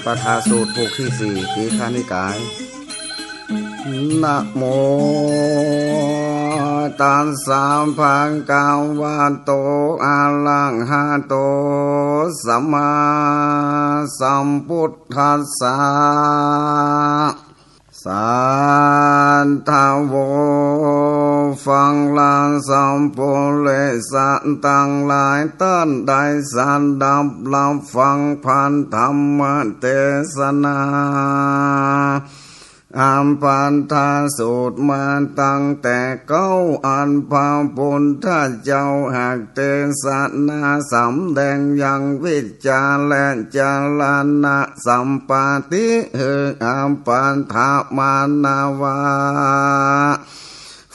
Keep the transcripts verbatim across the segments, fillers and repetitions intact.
ปาทาสูตรผูกตี้สี่ ทีฆนิกาย นะโมตัสสะ ภะคะวะโต อะระหะโต สัมมาสัมพุทธัสสะ สาธะโว ฟังราสัพปุริสะตังหลาย ต้านได้สดับฮับฟังพระธรรมเตสนา อันปาทาสูตรมาตั้งแต่เก๊า อันพระพุทธเจ้าหากเตสนาสำแดงยังวิชชาและจรณะสัมปาติ หื้ออัปปะทะมานาวา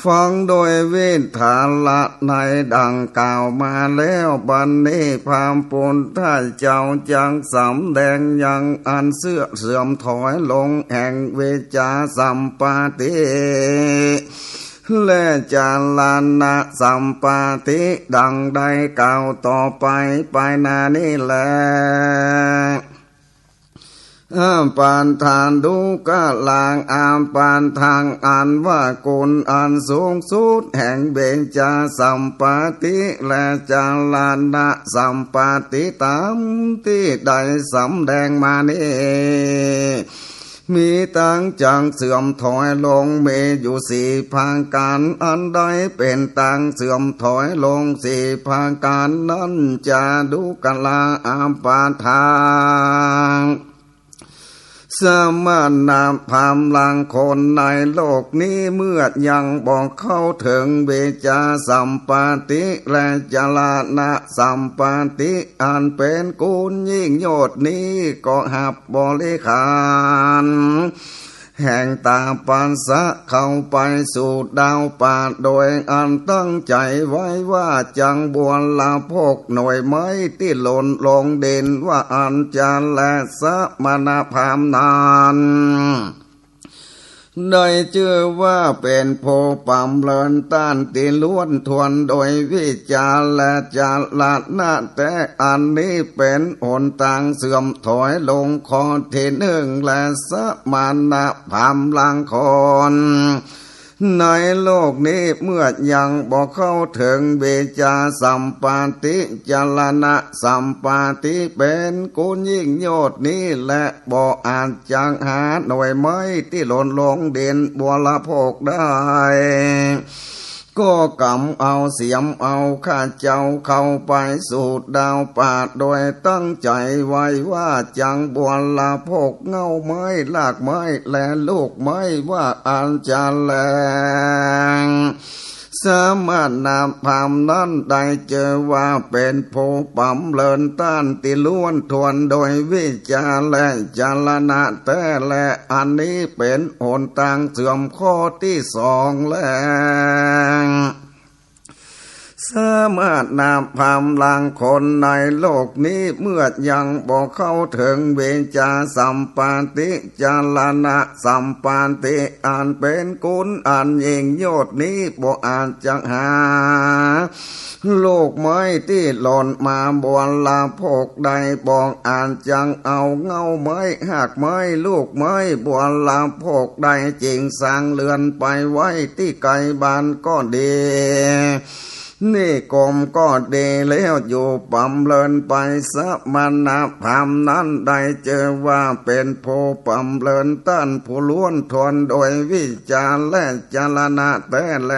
ฟังโดยวิถาละในดังกล่าวมาแล้ว บัดนี้พระพุทธเจ้าจักสำแดงยังอันเสื่อม เสื่อมถอยลงแห่งวิชชาสัมปาติ และจรณะสัมปาติ ดังได้กล่าวต่อไป ไปหน้านี้แล อัปปะทาทุกขะลัง อัปปะทัง อันว่าคุณอันสูงสุดแห่งวิชชาสัมปาติ และจรณะสัมปาติ ตามตี้ได้สำแดงมานี้ มีตางจักเสื่อมถอยลง มีอยู่สี่ประก๋าน อันใดเป๋นตางเสื่อมถอยลงสี่ประก๋านนั้น จาตุกะละอัปปะทัง สมณะพราหมณ์ลางคนในโลกนี้ เมื่อยังบ่เข้าเถิงวิชชาสัมปาติ และจรณะสัมปาติ อันเป๋นคุณยิ่งยวดนี้ ก็หับบริขาร แห่งตาปัสสะเข้าไปสู่ดาวปะ โดยอันตั้งใจ๋ไว้ว่าจักบูรพกหน่วยไม้ตี้หล่นลงดิน ว่าอั้นจะแล สมณะพราหมณ์นั้น ได้จื้อว่าเป๋นผู้บำเริญต้านตี้ล้วนถ้วนโดยวิชชาและจรณะแต๊ อันนี้เป๋นหนตางเสื่อมถอยลงข้อตี้นึ่งแล สมณะพราหมณ์ลางคน ในโลกนี้เมื่อยังบ่เข้าเถิงวิชชาสัมปาติ จรณะสัมปาติ เป๋นคุณยิ่งยวดนี้แล บ่อาจจักหาหน่วยไม้ตี้หล่นลงดินบูรพกได้ ก็กำเอาเสียมเอาข้าเจ้าเข้าไปสู่ดาวปะ โดยตั้งใจ๋ไว้ว่าจักบูรพกเง้าไม้ รากไม้ และลูกไม้ ว่าอั้นจะแล สมณะพราหมณ์นั้นได้จื้อว่าเป๋นผู้บำเริญต้านตี้ล้วนถ้วนโดยวิชชาและจรณะแต๊แล อันนี้เป๋นหนตางเสื่อมข้อตี้สองแล สมณะพราหมณ์ลางคนในโลกนี้เมื่อยังบ่เข้าเถิงวิชชาสัมปาติ จรณะสัมปาติ อันเป๋นคุณอันยิ่งยวดนี้ บ่อาจจักหาลูกไม้ตี้หล่นมาบูรพกได้ บ่อาจจักเอาเง้าไม้ รากไม้ ลูกไม้ บูรพกได้ จึงสร้างเฮือนไปไว้ตี้ไก๋บ้านก็ดี นิคมก็ดีแล้วอยู่บำเริญไป สมณะพราหมณ์นั้นได้จื้อว่าเป๋นผู้บำเริญต้านผู้ล้วนถ้วนโดยวิชชาและจรณะแต๊แล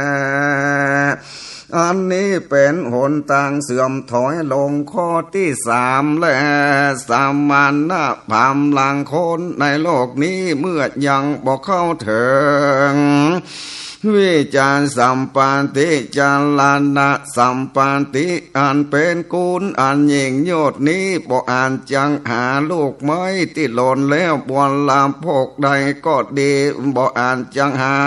อันนี้เป๋นหนตางเสื่อมถอยลงข้อตี้สามแล สมณะพราหมณ์ลางคนในโลกนี้เมื่อยังบ่เข้าเถิง วิชชาสัมปาติ จรณะสัมปาติ อันเป๋นคุณอันยิ่งยวดนี้ บ่อาจจักหาลูกไม้ตี้หล่นแล้วบูรพกได้ก็ดี บ่อาจจักหา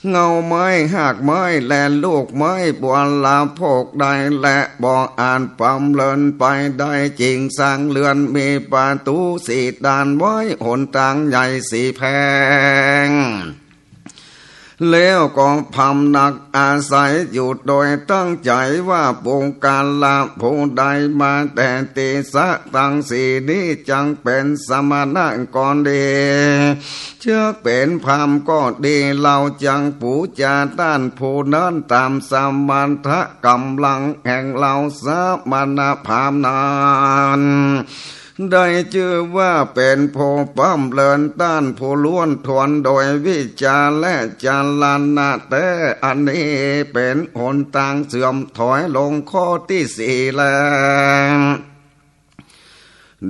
เง้าไม้ รากไม้ และลูกไม้ บูรพกได้ และบ่อาจบำเริญไปได้ จึงสร้างเฮือนมีประตู๋สี่ด้านไว้ หนตางใหญ่สี่แผง ส แล้วก็พำนักอาศัยอยู่โดยตั้งใจ๋ว่า ปุคคละผู้ใดมาแต่ติสะตังสี่นี้ จักเป๋นสมณะก็ดี จักเป๋นพราหมณ์ก็ดี เฮาจักปู๋จาต้านผู้นั้นต๋ามสมรรถะก๋ำลังแห่งเฮา สมณพราหมณ์นั้น ได้จื้อว่าเป๋นผู้บำเรอต้านผู้ถ้วนถ้วนโดยวิชชาและจรณะแต๊ อันนี้เป๋นหนตางเสื่อมถอยลงข้อตี้สี่แล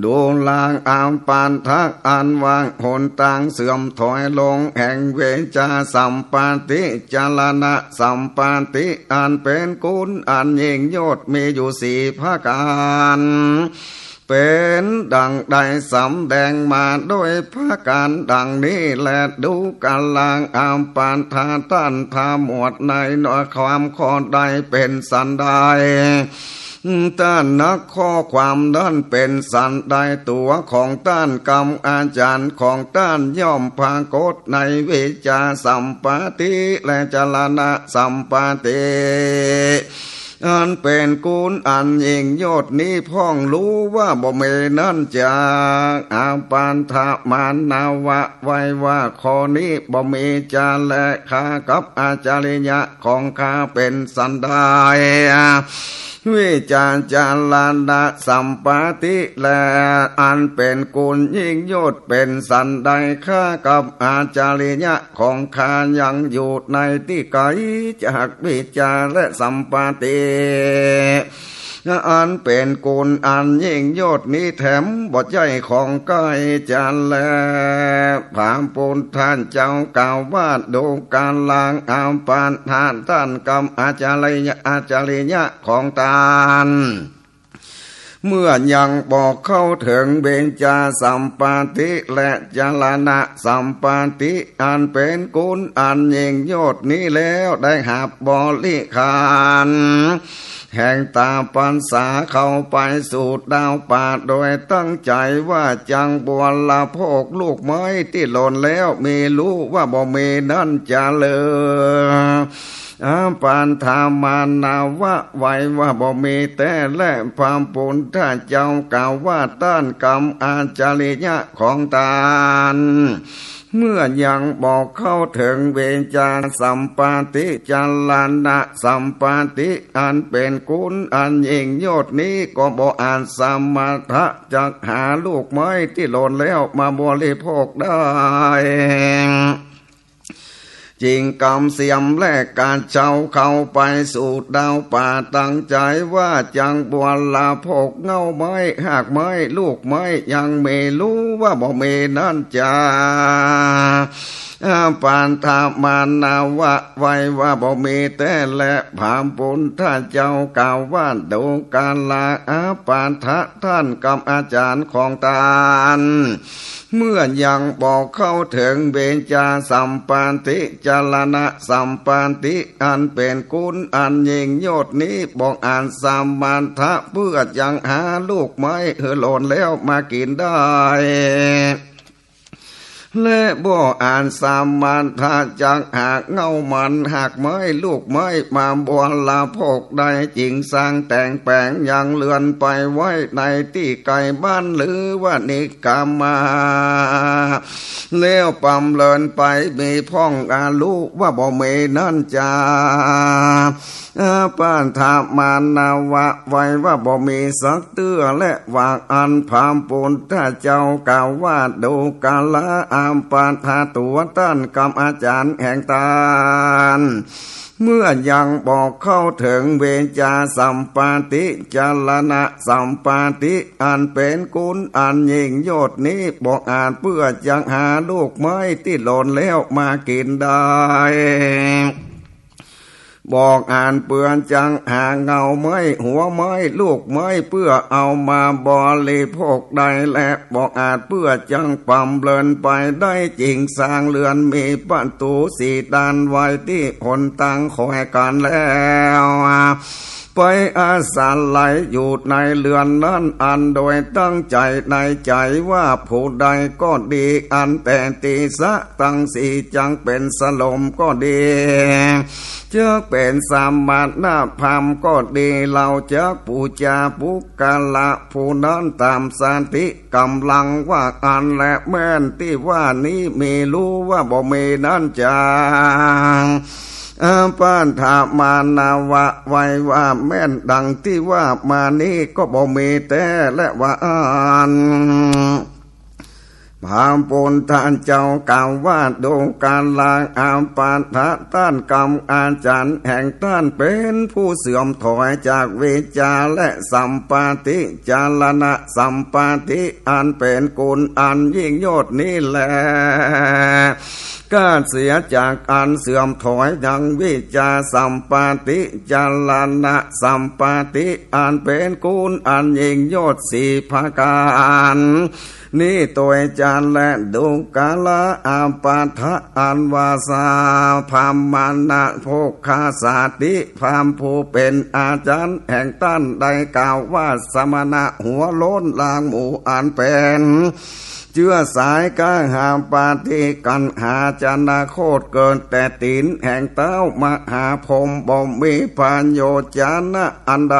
ดูราอาปัฏฐะ อันว่าหนตางเสื่อมถอยลงแห่งเวชชาสัมปาทิ จรณะสัมปาทิ อันเป๋นกุณอันยิ่งยวดมีอยู่สี่ประก๋าน เป๋นดั่งได้สำแดงมาโดยประก๋านดั่งนี้แล ดูราอาปัฏฐะ ต้านถ้าหมวดในเนื้อความข้อใดเป๋นสันใด ต้านนักข้อความนั้นเป๋นสันใด ตั๋วของต้านกำอาจ๋ารย์ของต้านย่อมปรากฏในเวชชาสัมปาทิและจรณะสัมปาทิ อันเป๋นกุณอันยิ่งยวดนี้พ่อง ฮู้ว่าบ่มีนั้นจา อาปัฏฐะ มานวะ ไว้ว่าข้อนี้บ่มีจาแล ข้ากับอาจาริยะของข้าเป๋นสันใด เวชชาจรณะสัมปาทิแล อันเป๋นกุณยิ่งยวดเป๋นสันใด ข้ากับอาจาริยะของข้ายังอยู่ในตี้ไก๋จากเวชชาและสัมปาทิ อันเป๋นกุณอันยิ่งยวดนี้แถมบ่ใจ้ของใก้จาแล พระปุทธเจ้ากล่าวว่า ดูราอาปัฏฐะ ต้านกำอาจาริยะ อาจาริยะของต้าน เมื่อยังบ่เข้าเถิงเวชชาสัมปาทิและจรณะสัมปาทิ อันเป๋นกุณอันยิ่งยวดนี้แล้ว ได้หับบริขารแห่งตาปัสสาเข้าไปสู่ดาวป่า โดยตั้งใจ๋ว่าจักบริโภคลูกไม้ตี้หล่นแล้ว มีฮู้ว่าบ่มีนั้นจาเล่อ อาปัฏฐะ มานวะ ไว้ว่าบ่มีแต๊แล พระปุทธเจ้ากล่าวว่า ต้านกำอาจาริยะของต้าน เมื่อยังบ่เข้าเถิงเวชชาสัมปาทิ จรณะสัมปาทิ อันเป๋นกุณอันยิ่งยวดนี้ ก็บ่อาจสมรรถะจักหาลูกไม้ตี้หล่นแล้วมาบริโภคได้ จึงกำเสียมและกระเช้าเข้าไปสู่ดาวป่า ตั้งใจ๋ว่าจักบริโภคเง้าไม้ ฮากไม้ ลูกไม้ ยังมีฮู้ว่าบ่มีนั้นจา อาปัฏฐะ มานวะ ไว้ว่าบ่มีแต๊แล พระปุทธเจ้ากล่าวว่า ดูราอาปัฏฐะ ต้านกำอาจ๋ารย์ของต้าน เมื่อยังบ่เข้าเถิงเวชชาสัมปาทิ จรณะสัมปาทิ อันเป๋นกุณอันยิ่งยวดนี้ บ่อาจสมรรถะเปื้อจักหาลูกไม้หื้อหล่นแล้วมากิ๋นได้ และบ่อาจสมรรถะจักหาเง้ามัน ฮากไม้ ลูกไม้ มาบริโภคได้ จึงสร้างแต่งแป๋งยังเฮือนไปไว้ในตี้ไก๋บ้าน หรือว่านิคมมา แล้วบำเรอไป มีพ่องฮู้ว่าบ่มีนั้นจา อาปัฏฐะ มานวะ ไว้ว่าบ่มีสักเตื้อ และว่าอั้น พระปุทธเจ้ากล่าวว่า ดูราอาปัฏฐะ ตั๋วต้านกำอาจ๋ารย์แห่งต้าน เมื่อยังบ่เข้าเถิงเวชชาสัมปาทิ จรณะสัมปาทิ อันเป๋นกุณอันยิ่งยวดนี้ บ่อาจเปื้อจักหาลูกไม้ตี้หล่นแล้วมากิ๋นได้ บ่อาจเปื้อจักหาเง้าไม้ หัวไม้ ลูกไม้ เปื้อเอามาบริโภคได้ และบ่อาจเปื้อจักบำเรอไปได้ จึงสร้างเฮือนมีประตู๋สี่ด้านไว้ตี้หนตางคอยกั๋นแล้ว ไปอาศัยอยู่ในเฮือนนั้น อันโดยตั้งใจ๋ในใจ๋ว่า ผู้ใดก็ดี อันแต่ติสะตังสี่ จักเป๋นสลมก็ดี จักเป๋นสมณพราหมณ์ก็ดี เฮาจักปู๋จาปุคคละผู้นั้นต๋ามสติก๋ำลังว่า อันแลแม่นตี้ว่านี้มี ฮู้ว่าบ่มีนั้นจัง อาปัฏฐามานะวะ ไว้ว่าแม่นดังตี้ว่ามานี้ก็บ่มีแต๊แลว่าอั้น พระปุทธเจ้ากล่าวว่า ดูกรา อาปัฏฐะ ต้านกำอาจ๋ารย์แห่งต้านเป๋นผู้เสื่อมถอยจากวิชชาและสัมปติ จรณะสัมปติ อันเป๋นกุณอันยิ่งโยชน์นี้แล ก็เสียจากอันเสื่อมถอยดังวิชชาสัมปติ จรณะสัมปติ อันเป๋นกุณอันยิ่งโยชน์สี่ประก๋าน นี้ตวยจันทร์แล ดูกรา อาปัฏฐะ อันว่าสา พราหมณะ โภคสาติ พราหมณ์ผู้เป๋นอาจ๋ารย์แห่งต้านได้กล่าวว่า สมณะหัวโล้นลางหมู่อันเป๋น เจื้อสายกหาปฏิกัณหา จนคตเกิดแต่ตี๋นแห่งเต๊ามหาพรหม บ่มีพโยจนะอันใด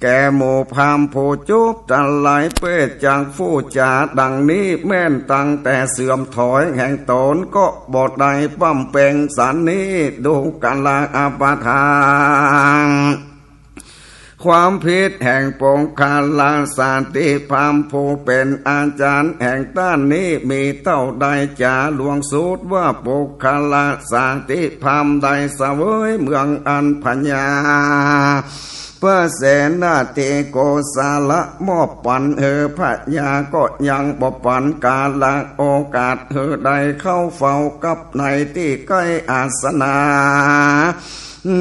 แก่หมู่พราหมณ์ผู้จุบตะไลเปรตจักผู้จ๋าดังนี้แม่น ตั้งแต่เสื่อมถอยแห่งต๋นก็บ่ได้บำเพ็งสันนี้ ดูกรา อาปัฏฐะ ความผิดแห่งโภคสาติ พราหมณ์ผู้เป๋นอาจ๋ารย์แห่งต้านนี้มีเต้าใดจ๋า หลวงสูตรว่า โภคสาติ พราหมณ์ได้เสวยเมืองอันพญาพระเสนาธิโกศละมอบปันหื้อ พญาก็ยังบ่ปันกาละโอกาสหื้อได้เข้าเฝ้ากับในตี้ใก้อาสนะ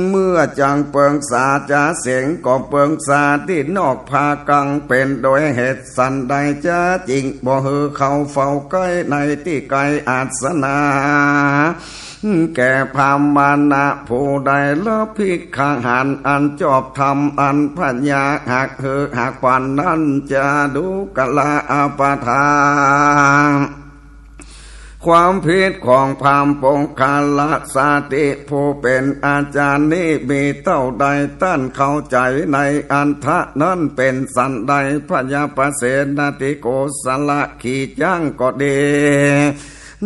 เมื่อจักปรึกษาจ๋าเสียงก็ปรึกษาตี้นอกผากัง เป๋นโดยเหตุสันใดจ๋าจึงบ่หื้อเข้าเฝ้าใก้ในตี้ใก้อาสนะ แก่พราหมณะผู้ได้ละภิกขาหารอันจอบธรรมอันพญาหากหื้อหากปันนั้นจ๋า ดูกรา อาปัฏฐะ ความผิดของพราหมณ์โภคสาติผู้เป๋นอาจ๋ารย์นี้มีเต้าใด ต้านเข้าใจ๋ในอัฏฐะนั้นเป๋นสันใด พญาพระเสนาธิโกศละขี่จ๊างก็ดี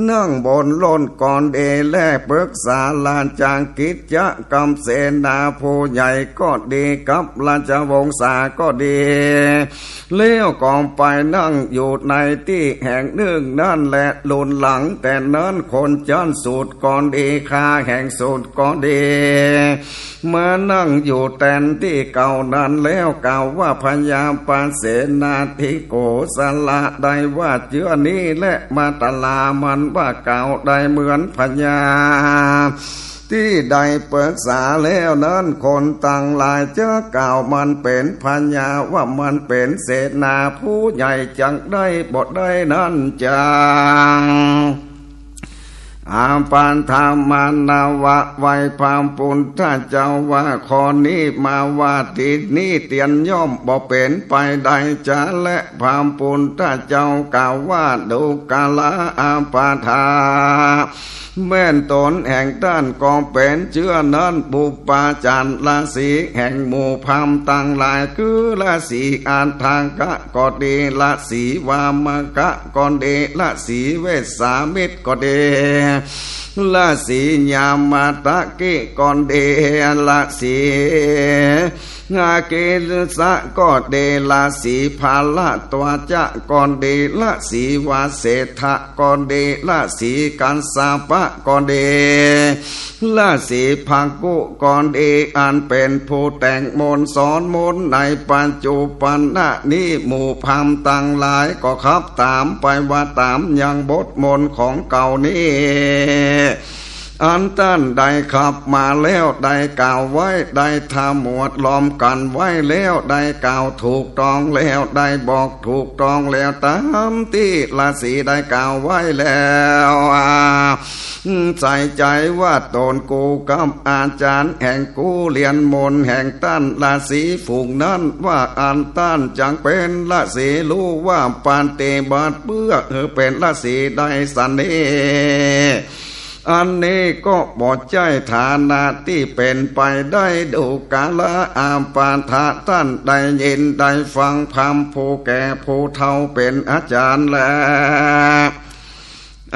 นั่งบนโล้นก็ดี และปรึกษาราชกิจจะกับเสนาผู้ใหญ่ก็ดี กับราชวงศาก็ดี แล้วก็ไปนั่งอยู่ในตี้แห่งนึ่งนั้นแล ลุนหลังแต่นั้นคนจั้นสูตรก็ดี ข้าแห่งสูตรก็ดี มานั่งอยู่แตนตี้เก่านั้นแล้วกล่าวว่า พญาพระเสนาธิโกศละได้ว่าเจื้อนี้แล มาตรามันว่ากล่าวได้เหมือนพญา ตี้ได้ปรึกษาแล้วนั้น คนตังหลายจะกล่าวมันเป๋นพญาว่ามันเป๋นเสนาผู้ใหญ่จักได้บ่ได้นั้นจัง อาปัฏฐามานะวะ ไหว้พระปุทธเจ้าว่า ข้อนี้มาว่าตี้นี้เตียนย่อมบ่เป๋นไปได้จ๋า และพระปุทธเจ้ากล่าวว่า ดูกรา อาปัฏฐะ แม่นต๋นแห่งต้านก็เป๋นเจื้อนั้น ปุปปาจารสีแห่งหมู่พราหมณ์ตังหลาย คือสีอัฏฐกะก็ดี สีวามกะก็ดี สีเวสสามิตรก็ดี สียามาตะกิก็ดี สี อากิสะก็ดี สีภาระตวาจะก็ดี สีวาเสทะก็ดี สีกัสสปะก็ดี สีภักกุก็ดี อันเป๋นผู้แต่งมนต์สอนมนต์ในปัจจุบันนี้ หมู่พราหมณ์ตังหลายก็ขับต๋ามไปว่าต๋ามยังบทมนต์ของเก่านี้ อันต้านได้ขับมาแล้ว ได้กล่าวไว้ ได้ถมวดรวมกั๋นไว้แล้ว ได้กล่าวถูกต้องแล้ว ได้บอกถูกต้องแล้ว ต๋ามตี้ฤๅษีได้กล่าวไว้แล้ว ใส่ใจ๋ว่าต๋นกูกับอาจ๋ารย์แห่งกูเฮียนมนต์แห่งต้านฤๅษีฝูงนั้น ว่าอันต้านจักเป๋นฤๅษีฮู้ว่าปฏิบัติเปื้อหื้อเป๋นฤๅษีได้สันนี้ อันนี้ก็บ่ใจ้ฐานะตี้เป๋นไปได้ ดูกราอาปาทะ ต้านได้ยินได้ฟังพราหมณ์ผู้แก่ผู้เฒ่าเป๋นอาจ๋ารย์แล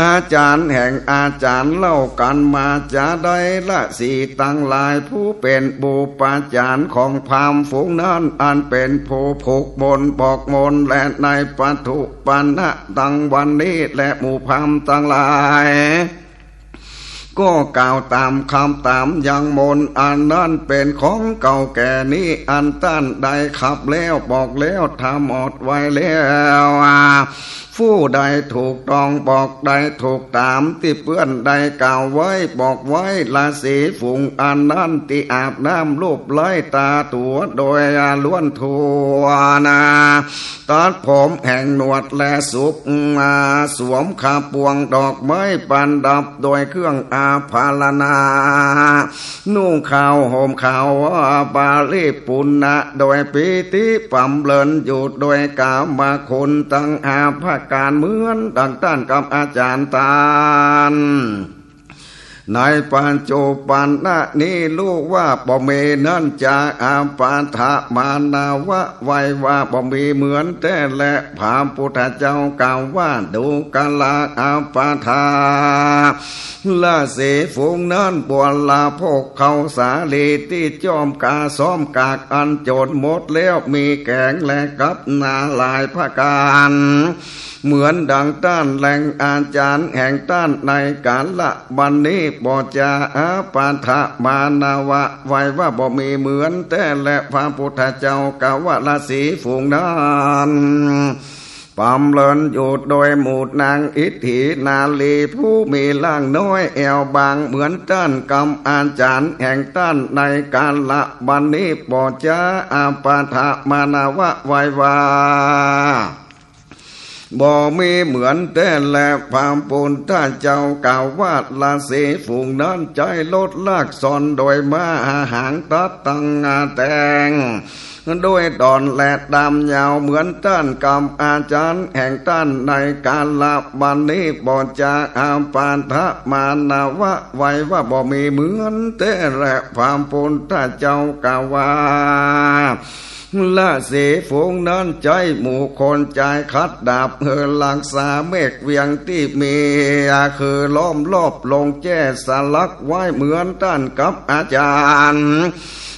อาจ๋ารย์แห่งอาจ๋ารย์เล่ากั๋นมาจาได้ ฤๅษีตังหลายผู้เป๋นบุปาจ๋ารย์ของพราหมณ์ฝูงนั้น อันเป๋นผู้ผูกมนต์บอกมนต์ และในปัจจุบันนะ ตังวันนี้ และหมู่พราหมณ์ตังหลาย ก็กล่าวต๋ามกำต๋ามยังมนต์ อันนั้นเป๋นของเก่าแก่นี้ อันต้านได้ขับแล้วบอกแล้วถามอดไว้แล้ว ผู้ใดถูกต้องบอกได้ถูกต๋ามตี้เปื้อนได้กล่าวไว้บอกไว้ ฤๅษีฝูงอันนั้นตี้อาบน้ำลูบไล้ต๋าตั๋วโดยล้วนทั่วหน้า ตัดผมแห่งหนวดและสุบ อ่า สวมคาปวงดอกไม้ประดับโดยเครื่องอาภรณา นุ่งขาวห่มขาว อ่า บริปุณณะโดยปีติ บำเริญอยู่โดยก๋ามคุณตังห้าประก๋าน เหมือนดังต้านกับอาจ๋ารย์ต้าน ในปัจจุบันนี้ฮู้ว่าบ่มีนั้นจา อาปาทะมานะวะ ไหว้ว่าบ่มีเหมือนแต๊แล พระปุทธเจ้ากล่าวว่า ดูกราอาปาทะ ฤๅษีฝูงนั้นบวรพกเข้าสาลีตี้จ้อมก๋าซ้อมกากอันโจ๋รหมดแล้ว มีแก๋งและกับนาหลายประก๋าน เหมือนดังต้านแล อาจ๋ารย์แห่งต้านในกาละบัดนี้บ่จา อาปาทะมานะวะ ไหว้ว่าบ่มีเหมือนแต๊แล พระปุทธเจ้ากล่าวว่า ฤๅษีฝูงนั้น บำเริญอยู่โดยหมู่นางอิฏฐินารีผู้มีร่างน้อยแอ่วบาง เหมือนต้านกับอาจ๋ารย์แห่งต้านในกาละบัดนี้บ่จา อาปาทะมานะวะ ไหว้ว่า บ่มีเหมือนแต๊แล พระปุทธเจ้ากล่าวว่า ฤๅษีฝูงนั้นใจ๊รถลากซอนโดยม้าหางตัดตังแตง ด้วยดอนและดำยาว เหมือนต้านกับอาจ๋ารย์แห่งต้านในกาละบัดนี้บ่จา อาปาทะมานะวะ ไหว้ว่าบ่มีเหมือนแต๊แล พระปุทธเจ้ากล่าวว่า ฤๅษีฝูงนั้นใจ๊หมู่คนจายขัดดาบหื้อรักษาเมฆเวียงตี้มีคือล้อมรอบลงแจ้สลักไว้ เหมือนต้านกับอาจ๋ารย์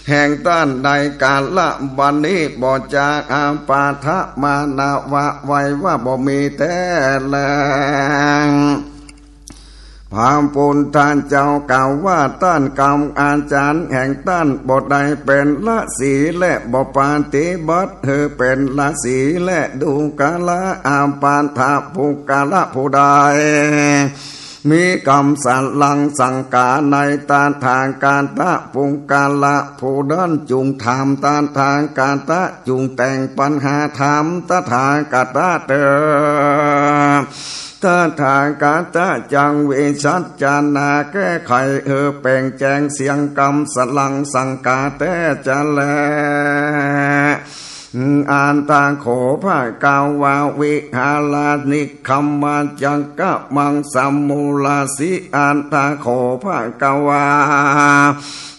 แห่งต้านในกาละบัดนี้บ่จา อาปาทะมานะวะ ไหว้ว่าบ่มีแต๊แล พระปุทธเจ้ากล่าวว่า ต้านกับอาจ๋ารย์แห่งต้านบ่ได้เป๋นฤๅษีและบ่ปฏิบัติหื้อเป๋นฤๅษีแล ดูกราอาปาทะ ปุคคละผู้ใด มีกำสลังสังก๋าในตถาคตะ ปุคคละผู้นั้นจุ่งถามตถาคตะ จุ่งแต่งปัญหาถามตถาคตะเตอ ตถาคตะจักวิจัจจาระแก้ไขหื้อเป่งแจ้งเสี้ยงกำสลังสังก๋าแต๊จะแล อัตถะโข ภะคะวา วิหารานิคขมะจักขัง สมุลาสิ อัตถะโข ภะคะวา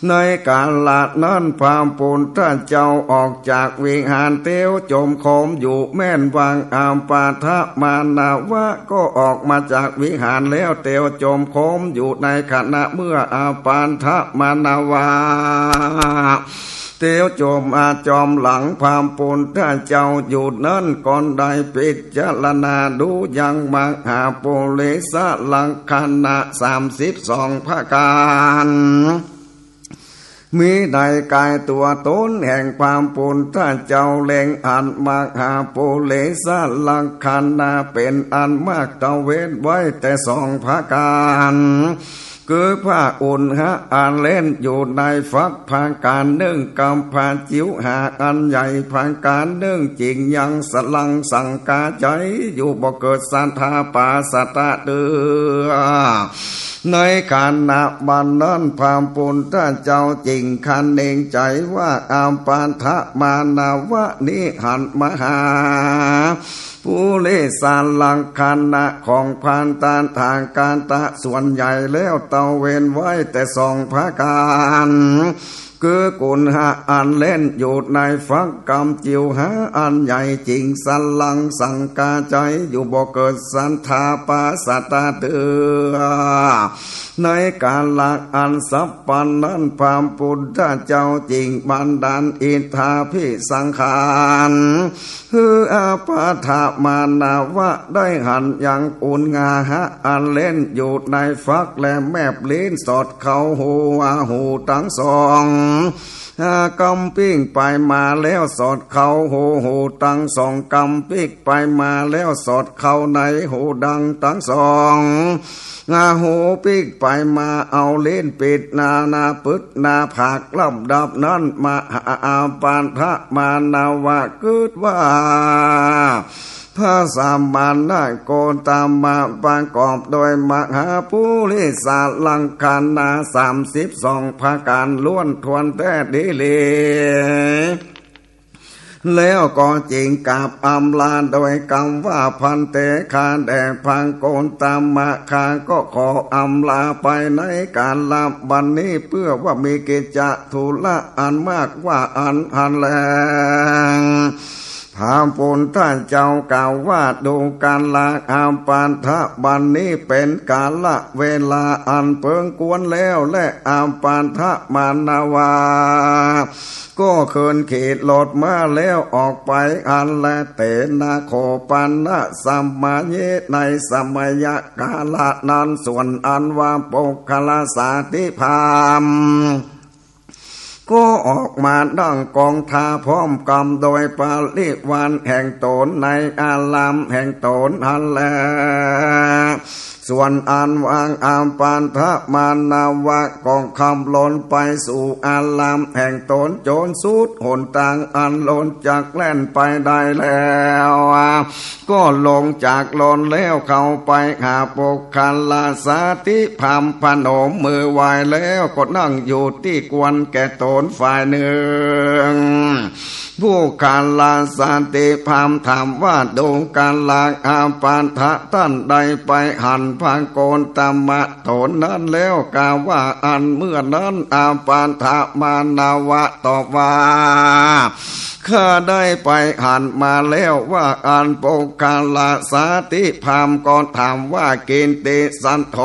ในกาละนั้นพระปุทธเจ้าออกจากวิหารเตียวจมคมอยู่ แม่นว่าอาปาทะมานะวะก็ออกมาจากวิหารแล้วเตียวจมคมอยู่ในขณะเมื่ออาปาทะมานะวะเตียวจมอาจอมหลังพระปุทธเจ้าอยู่นั้น ก็ได้พิจารณาดูยังมหาปุริสลักษณะสามสิบสองประก๋าน มีในก๋ายตั๋วต๋นแห่งพระปุทธเจ้า เล็งอันมหาปุริสลักษณะเป๋นอันมากตระเวนไว้แต่สองประก๋าน คือผ้าอุณหะอันเล่นอยู่ในฟักผากา๋นนึ่ง กับผ้าจิ๋วหาอันใหญ่ผากา๋นนึ่ง จึงยังสลังสังกาใจ๋อยู่ บ่เกิดศรัทธาปาศตะเตื้อ ในขณะบัดนั้นพระปุทธเจ้าจึงคะเนงใจ๋ว่า อาปาทะมานวะนี้หันมหา ปุริสลักขณะของพระตถาคตะส่วนใหญ่แล้วตระเวนไว้แต่สองประก๋าน คือกุณหะอันเล่นอยู่ในฟักกับจิ๋วหาอันใหญ่ จึงสลังสังกาใจ๋อยู่ บ่เกิดศรัทธาปาศตะเตื้อ ในกาละอันฉับพลันนั้นพระปุทธเจ้าจึงบันดาลอิทธาภิสังขาร คืออาปาทะมานวะได้หันยังกุณหะอันเล่นอยู่ในฟักและแมบลิ้นสอดเข้าหู หูตังสอง อ่า กำปิ้งไปมาแล้วสอดเข้าหู หูตังสอง กำปิ้งไปมาแล้วสอดเข้าในหูดังตังสอง อ่า หูปิ้งไปมาเอาลิ้นปิดหน้า หน้าปึดหน้าผาก ลำดับนั้นมหาอาปาทะมานวะกึ๊ดว่า พระสมณโคตมะประกอบโดยมหาปุริสลักขณะสามสิบสองประก๋านล้วนถ้วนแต๊ดีหลี แล้วก็จึงกราบอำลาโดยกำว่า ภันเต ข้าแด่พระโคตมะ ข้าก็ขออำลาไปในกาละบัดนี้ เพื่อว่ามีกิจจะธุระอันมากว่าอั้นหั้นแล พระปุทธเจ้ากล่าวว่า ดูกราอาปาทะ บัดนี้เป๋นกาละเวลาอันเปิงควรแล้ว และอาปาทะมานวะก็เคินขี่รถม้าแล้วออกไปอั้นแล เตนะโขปนะสมะเย ในสมัยกาละนั้น ส่วนอันว่าปุคคลาสาธิพราหมณ์ ก็ออกมาดั้งกองทัพพร้อมกำโดยปริวารแห่งตนในอารามแห่งตนหั้นแล ส่วนอันว่าอาปาทะมานวะก็ขับรถไปสู่อารามแห่งตนจนสุดหนตางอันรถจักแล่นไปได้แล้ว ก็ลงจากรถแล้วเข้าไปหาปุคคลาสาธิพราหมณ์ พนมมือไหว้แล้วก็นั่งอยู่ตี้ควรแก่ตนฝ่ายนึ่ง ปุคคลาสาธิพราหมณ์ถามว่า ดูกราอาปาทะ ต้านได้ไปหันพระโคตมะต๋นนั้นแล้ว กาว่าอั้น เมื่อนั้นอาปาทะมานวะตอบว่า ข้าได้ไปหันมาแล้วว่าอั้น ปุคคลาสาธิพราหมณ์ก็ถามว่า กิตติสัทโธ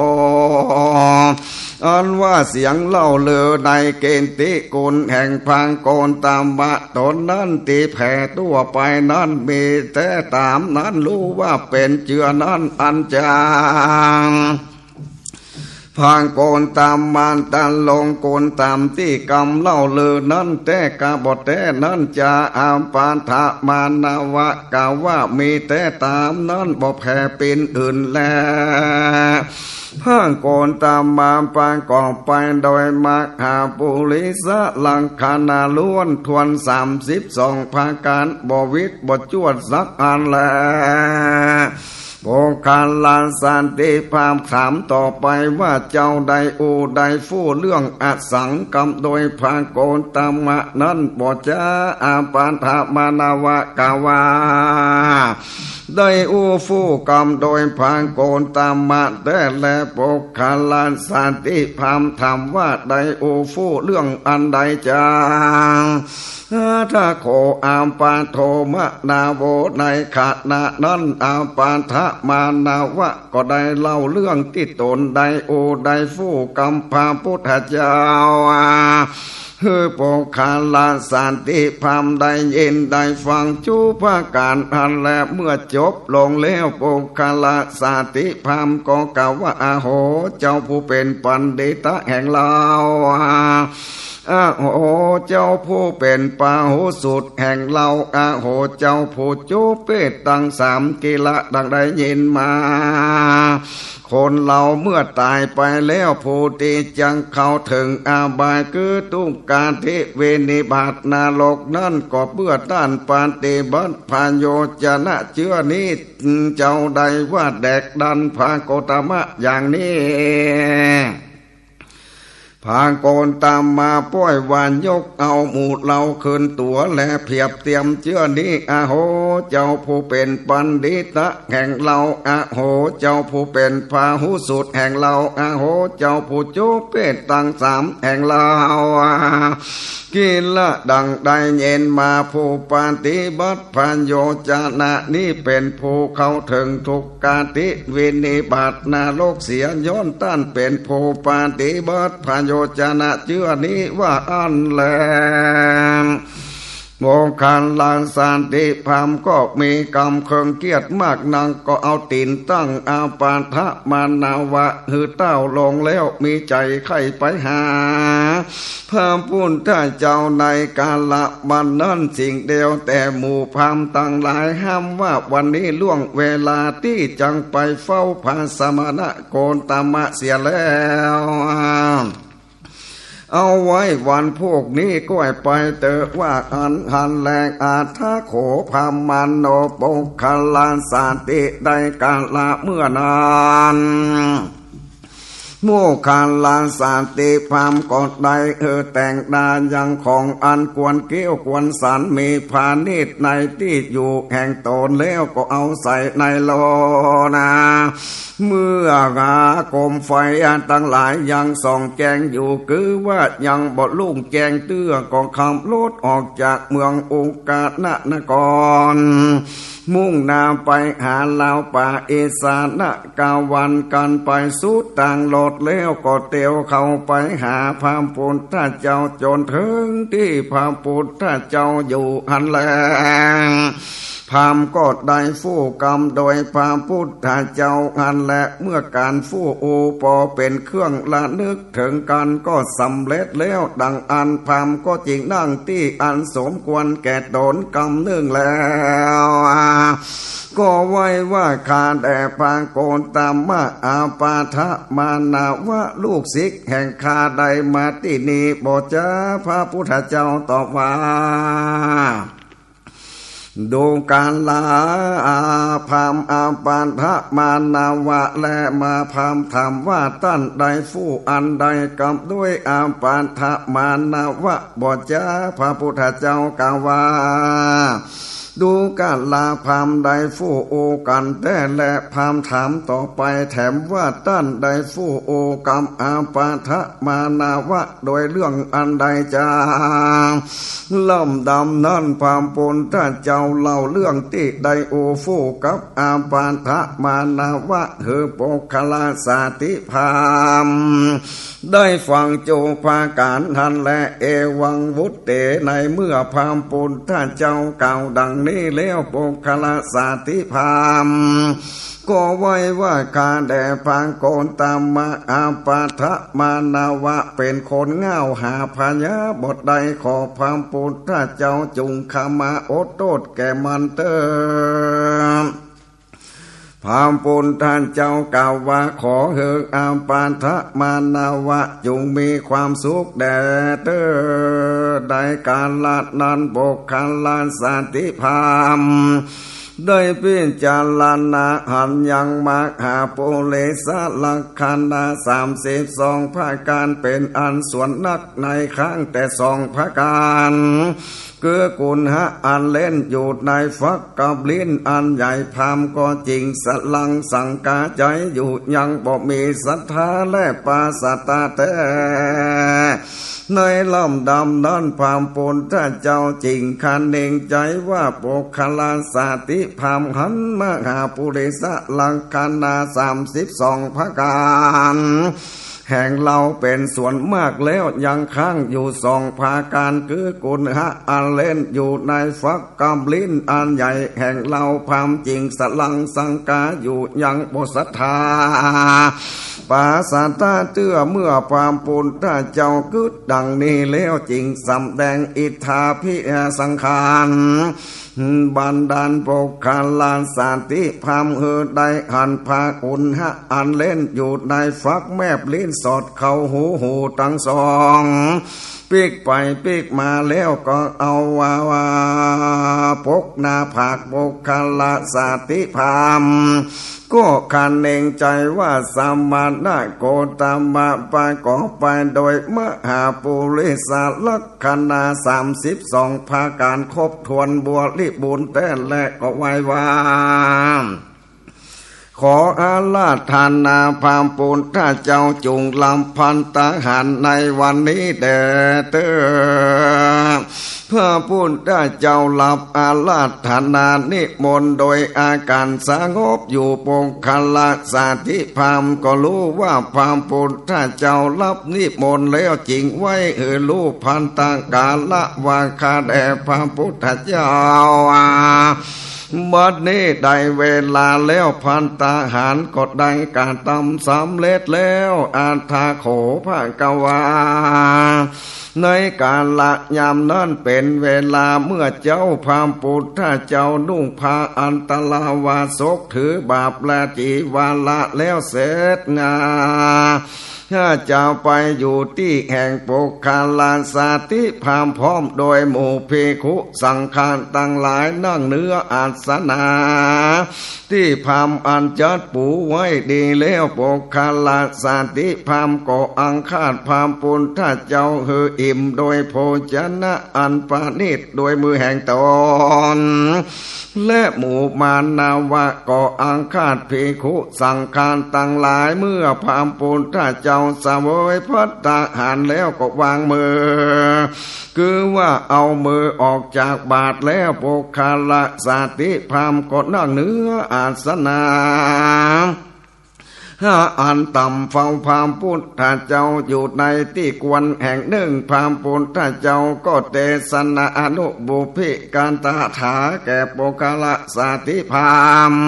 อันว่าเสียงเล่าลือในกิตติคุณแห่งพระโคตมะต๋นนั้นตี้แผ่ทั่วไปนั้นมีแต๊ต๋ามนั้น ฮู้ว่าเป๋นเจื้อนั้นอันจัง พระโคตมะต้านลงคุณธรรมตี้กำเล่าลือนั้นแต๊กาบ่แต๊นั้นจา อาปาทะมานวะกาว่ามีแต๊ต๋ามนั้น บ่แผ่ปินอื่นแล พระโคตมะประกอบไปโดยมหาปุริสลักขณะล้วนถ้วนสามสิบสองประก๋าน บ่วิดบ่จวดสักอันแล ปุคคลาสาธิพราหมณ์ถามต่อไปว่า เจ้าได้ฮู้ได้ฟู้เรื่องอสังคมโดยพระโคตมะนั้นบ่จา อาปาทะมานวะกาว่า ได้ฮู้ฟู้คำโดยพระโคตมะแต๊แล ปุคคลาสาธิพราหมณ์ถามว่า ได้ฮู้ฟู้เรื่องอันใดจัง อัตถะโข อาปาโทมนาโว ในขณะนั้นอาปาทะมานวะก็ได้เล่าเรื่องตี้ตนได้ฮู้ได้ฟู้กับพระปุทธเจ้า หื้อปุคคลาสาธิพราหมณ์ได้ยินได้ฟังจุประก๋านอั้นแล เมื่อจบลงแล้ว ปุคคลาสาธิพราหมณ์ก็กล่าวว่า อาโห เจ้าผู้เป๋นปัณฑิตะแห่งเฮา อโห เจ้าผู้เป๋นปาหุสุตแห่งเฮา อโห เจ้าผู้จุเปตตังสาม กิละดังได้ยินมา คนเฮาเมื่อต๋ายไปแล้ว ผู้ตี้จักเข้าเถิงอบายคือทุกขาติวินิบาตนรกนั้น ก็เปื้อต้านปฏิบัติผโยจนะเจื้อนี้ เจ้าได้ว่าแดกดันพระโคตมะอย่างนี้ พระโคตมะป้อยว่ายกเอาหมู่เฮาขึ้นตั๋วแลเปียบเตียมเจื้อนี้ อโห เจ้าผู้เป๋นปัณฑิตะแห่งเฮา อโห เจ้าผู้เป๋นปาหุสุตแห่งเฮา อโห เจ้าผู้จุเปตตังสามแห่งเฮา กิละดังได้ยินมา ผู้ปฏิบัติผโยจนะนี้เป๋นผู้เข้าเถิงทุกขาติวินิบาตนรกเสีย ย้อนต้านเป๋นผู้ปฏิบัติผโยจนะเจื้อนี้ว่าอั้นแล โมคคัลลาสันติพราหมณ์ก็มีกำเคิงเกลียดมากนัก ก็เอาตี๋นตั้งอาปาทมานาวะหื้อเต๊าลงแล้ว มีใจ๋ใค่ไปหา พระพุทธเจ้าในกาละบัดนั้นสิ่งเดียว แต่หมู่พราหมณ์ตังหลายห้ามว่า วันนี้ล่วงเวลาตี้จักไปเฝ้าพระสมณะโคตมะเสียแล้ว เอาไว้วันพูกนี้ก้อยไปเต๊อะ ว่าอั้นหั้นแล อัฏฐะโข พราหมโณ โมคคัลลาสันติ ในกาละเมื่อนั้น โมคคัลลาสันติพราหมณ์ก็ได้หื้อแต่งดายังของอันควรเกลี้ยวควรสัน มีพาณิชย์ในตี้อยู่แห่งต๋นแล้ว ก็เอาใส่ในโลนา เมื่อหาโคมไฟตังหลายยังส่องแจ้งอยู่ คือว่ายังบ่รุ่งแจ้งเตื้อ ก็ขับรถออกจากเมืองอุกาณะนคร มุ่งหน้าไปหาลาวป่าอิสานกาวัน กันไปสุดตางรถแล้ว ก็เตียวเข้าไปหาพระพุทธเจ้า จ๋นเถิงตี้พระพุทธเจ้าอยู่หั้นแล พราหมณ์ก็ได้ฟู้กำโดยพระพุทธเจ้าหั้นแล เมื่อก๋านฟู้อู้ปอเป๋นเครื่องระนึกเถิงกั๋นก็สำเร็จแล้ว ดังอั้นพราหมณ์ก็จึงนั่งตี้อันสมควรแก่ต๋นกำนึ่งแล้ว ก็ไหว้ว่า ข้าแต่พระโคตมะ อาปาทมานาวะลูกศิษย์แห่งข้าได้มาตี้นี้บ่จ๊า พระพุทธเจ้าตอบว่า ดูกราพราหมณ์อาปาทมานาวะ และมาพราหมณ์ถามว่า ต้านได้ฟู้อันใดกับด้วยอาปาทมานาวะบ่จ๊า พระพุทธเจ้ากล่าวว่า ดูกราพราหมณ์ได้ฟู้อู้กั๋นแต๊แล พราหมณ์ถามต่อไปแถมว่า ต้านได้ฟู้อู้กับอาปาทมานาวะโดยเรื่องอันใดจ๊า ลำดับนั้นพระพุทธเจ้าเล่าเรื่องตี้ได้อู้ฟู้กับอาปาทมานาวะหื้อโมคคัลลาสันติพราหมณ์ ได้ฟังจุ๊ประก๋านหั้นแล เอวังวุตเต ในเมื่อพระพุทธเจ้ากล่าวดังนี้แล้ว โมคคัลลาสันติพราหมณ์ก็ไหว้ว่า ข้าแต่พระโคตมะ อาปาทมานาวะเป๋นคนง่าวหาผญาบ่ได้ ขอพระพุทธเจ้าจุ่งขมาอดโต้ษแก่มันเต๊อะ พระพุทธเจ้ากล่าวว่า ขอหื้ออาปาทมานาวะจุ่งมีความสุขแด่เต๊อะ ในกาละนั้นโมคคัลลาสันติพราหมณ์ได้พิจารณาหันยังมหาปุริสลักขณะสามสิบสองประก๋านเป๋นอันส่วนนักในข้างแต่สองประก๋าน คือกุณหะอันเล่นอยู่ในฟักกับลิ้นอันใหญ่ พราหมณ์ก็จึงสลังสังกาใจ๋อยู่ ยังบ่มีศรัทธาและปาสตาแต๊ ในลำดับนั้นพระพุทธเจ้าจึงคะเนงใจ๋ว่า โมคคัลลาสันติพราหมณ์หันมหาปุริสลักขณะสามสิบสองประก๋าน แห่งเฮาเป๋นส่วนมากแล้ว ยังค้างอยู่สองประก๋าน คือกุณหะอันเล่นอยู่ในฟักกับลิ้นอันใหญ่ แห่งเฮาพราหมณ์จึงสลังสังกาอยู่ ยังบ่ศรัทธา ปาสาทะเตื้อ เมื่อพระพุทธเจ้ากึ๊ดดังนี้แล้ว จึงสำแดงอิทธาภิสังขาร บันดาลปุคคละสติพราหมณ์หื้อได้หันพระอุณหะอันเล่นอยู่ในฝักแมบลิ้นสอดเข้าหู หูตังสอง ปิ๊กไปปิ๊กมาแล้วก็เอาว่า ว่าปกหน้าผากปุคคละสติพราหมณ์ ก็คะเนงใจ๋ว่าสมณะโคตมะประกอบไปโดยมหาปุริสลักษณะสามสิบสองประก๋านครบถ้วนบริบูรณ์แต๊แล ก็ไหว้ว่า ขออาราธนาพระพุทธเจ้าจุ่งรับภัตตาหารในวันนี้แด่เต๊อะ พระพุทธเจ้ารับอาราธนานิมนต์โดยอาก๋านสงบอยู่ ปุคคละสติพราหมณ์ก็ฮู้ว่าพระพุทธเจ้ารับนิมนต์แล้ว จึงไหว้หื้อฮู้ภัตตาหารว่า ข้าแด่พระพุทธเจ้า บัดนี้ได้เวลาแล้ว ภัตตาหารก็ได้กระตำสำเร็จแล้ว อัฏฐโข ภะคะวา ในกาละยามนั้นเป๋นเวลาเมื่อเจ๊าพระพุทธเจ้านุ่งผ้าอันตราวาสก ถือบาทและจีวระแล้วเสด็จนา ถ้าจะไปอยู่ตี้แห่งปุคคละสติพราหมณ์ พร้อมโดยหมู่ภิกขุสังฆะตังหลาย นั่งเนื้ออาสนะ ตี้พราหมณ์อันจัดปูไว้ดีแล้ว ปุคคละสติพราหมณ์ก็อังคาสพระพุทธเจ้าหื้ออิ่มโดยโภชนะอันประณีตโดยมือแห่งต๋น และหมู่มานวะก็อังคาสภิกขุสังฆะตังหลาย เมื่อพระพุทธเจ้าเสวยภัตตาหารแล้วก็วางมือ คือว่าเอามือออกจากบาตรแล้ว ปุคคละสติพราหมณ์ก็นั่งเนื้ออาสนะ อันต่ำเฝ้าพระพุทธเจ้าอยู่ในตี้ควรแห่งนึ่ง พระพุทธเจ้าก็เตสนาอนุปุพพิกถาแก่ปุคคละสติพราหมณ์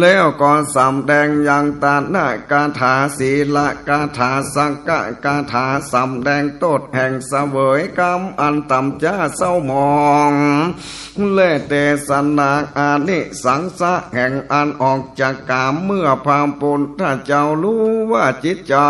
แล้วก็สำแดงยังตนกถา ศีลกถา สักกะกถา สำแดงโต้ษแห่งเสวยก๋ามอันต่ำจ๊าเศร้าหมอง และเตสนาอานิสังสะแห่งอันออกจากก๋าม เมื่อพระพุทธเจ้าฮู้ว่าจิตใจ๋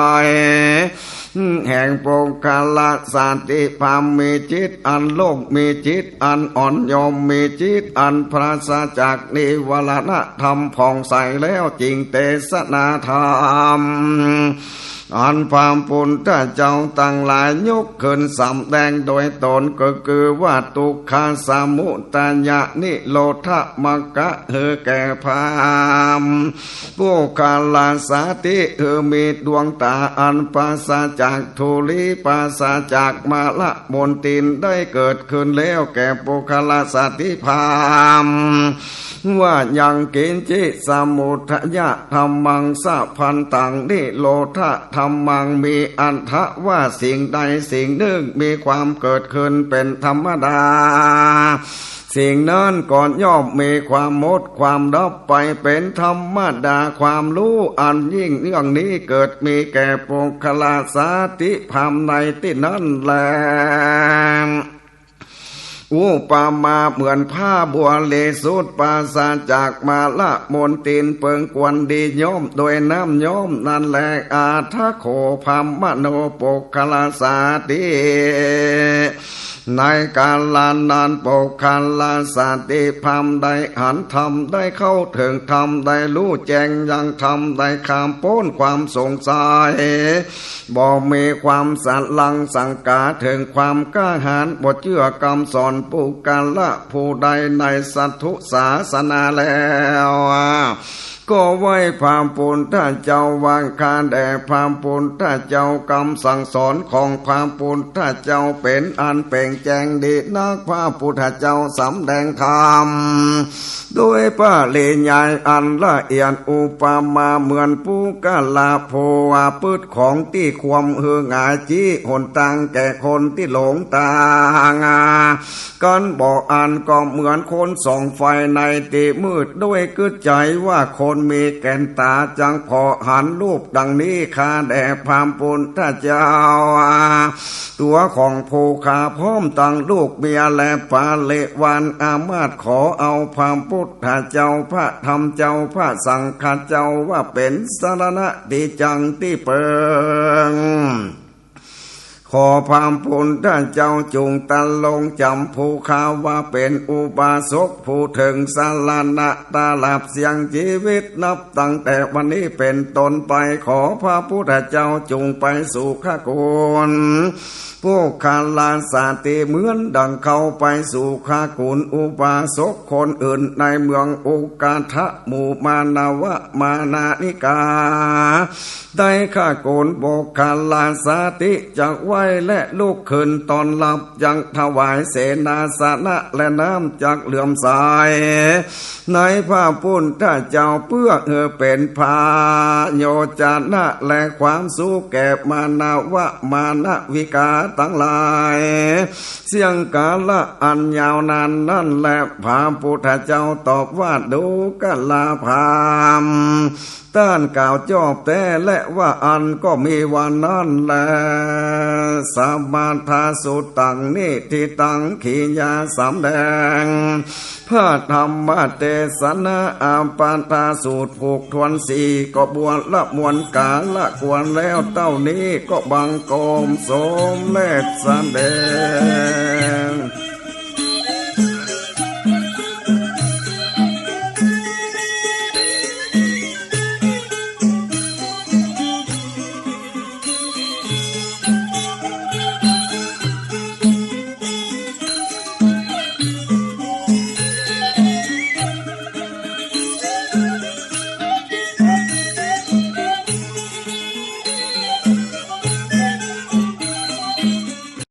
แห่งปุคคละสติพราหมณ์มีจิตอันโล่ง มีจิตอันอ่อนโยน มีจิตอันปราศจากนิวรณธรรมผ่องใสแล้ว จึงเตสนาธรรม อันพระพุทธเจ้าตังหลายยกขึ้นสำแดงโดยต๋น ก็คือว่า ทุกขสมุทัยนิโรธมรรคะ หื้อแก่พราหมณ์ ปุคคละสติ หื้อมีดวงต๋าอันปราศจากธุลี ปราศจากมลมลทิน ได้เกิดขึ้นแล้วแก่ปุคคละสติพราหมณ์ ว่ายังกิญจิสมุทัยธัมมัง สัพพันธังนิโรธธัมมัง มีอัตถะว่าสิ่งใดสิ่งนึ่งมีความเกิดขึ้นเป๋นธรรมดา สิ่งนั้นก็ย่อมมีความหมดความดับไปเป๋นธรรมดา ความฮู้อันยิ่งเยื่องนี้เกิดมีแก่ปุคคละสติพราหมณ์ในตี้นั้นแล อุปมาเหมือนผ้าบริสุทธิ์ปราศจากมลมลทิน เปิงควรดีย้อมโดยน้ำย้อมนั้นแล อัฏฐโข พราหมโณ ปุคคละสติ ในกาละนั้น ปุคคละสติพราหมณ์ได้หันธรรม ได้เข้าเถิงธรรม ได้ฮู้แจ้งยังธรรม ได้ข้ามป๊นความสงสัย บ่มีความสะหลังสังก๋า เถิงความกล้าหาญ บ่เจื้อกำสอนปุคคละผู้ใดในสัตถุศาสนาแล้ว ก็ไหว้พระพุทธเจ้าว่า ข้าแด่พระพุทธเจ้า กำสั่งสอนของพระพุทธเจ้าเป๋นอันเป่งแจ้งดีนัก พระพุทธเจ้าสำแดงธรรม โดยปริยายอันละเอียด อุปมาเหมือนปุคคละผู้ประพฤติของตี้ควรหื้อหงาย ชี้หนตางแก่คนตี้หลงตาง กันบ่อั้น ก็เหมือนคนส่องไฟในตี้มืด โดยกึ๊ดใจ๋ว่าคน มีแก่นต๋าจักผ่อหันรูปดังนี้ ข้าแด่พระพุทธเจ้า ตั๋วของผู้ข้าพร้อมตังลูกเมียและบริวารอามาตย์ ขอเอาพระพุทธเจ้า พระธรรมเจ้า พระสังฆเจ้าว่าเป๋นสรณะตี้จั้งตี้เปิง ขอพระพุทธเจ้าจุ่งตรงจ๋ำผู้ข้าว่าเป๋นอุบาสกผู้เถิงสรณะตลอดเสี้ยงจีวิต นับตั้งแต่วันนี้เป๋นต้นไป ขอพระพุทธเจ้าจุ่งไปสุขกุล ปุคคลาสติ เหมือนดังเข้าไปสุขกุลอุบาสกคนอื่นในเมืองอุกาทะ หมู่มานวะมานานิกา ได้ข้ากุลปุคคลาสติจักไหว้และลุกขึ้นต้อนฮับ จักถวายเสนาสนะและน้ำ จักเลื่อมใสในพระพุทธเจ้า เปื้อหื้อเป๋นพระโยชนะและความสุขแก่มานวะมานาวิกาตังหลาย เสี้ยงกาละอันยาวนานนั้นแล พระพุทธเจ้าตอบว่า ดูกราพราหมณ์ ต้านกล่าวจอบแต๊ และว่าอั้นก็มีว่านั้นแล สมถะสูตรตัง นิฏฐิตัง กิริยาสำแดง พระธรรมเตสนา อัปปทสูตรผูกถ้วนสี่ ก็บวรมวลกาละควรแล้ว เต้านี้ก็บังคมสมเร็จสำเร็จ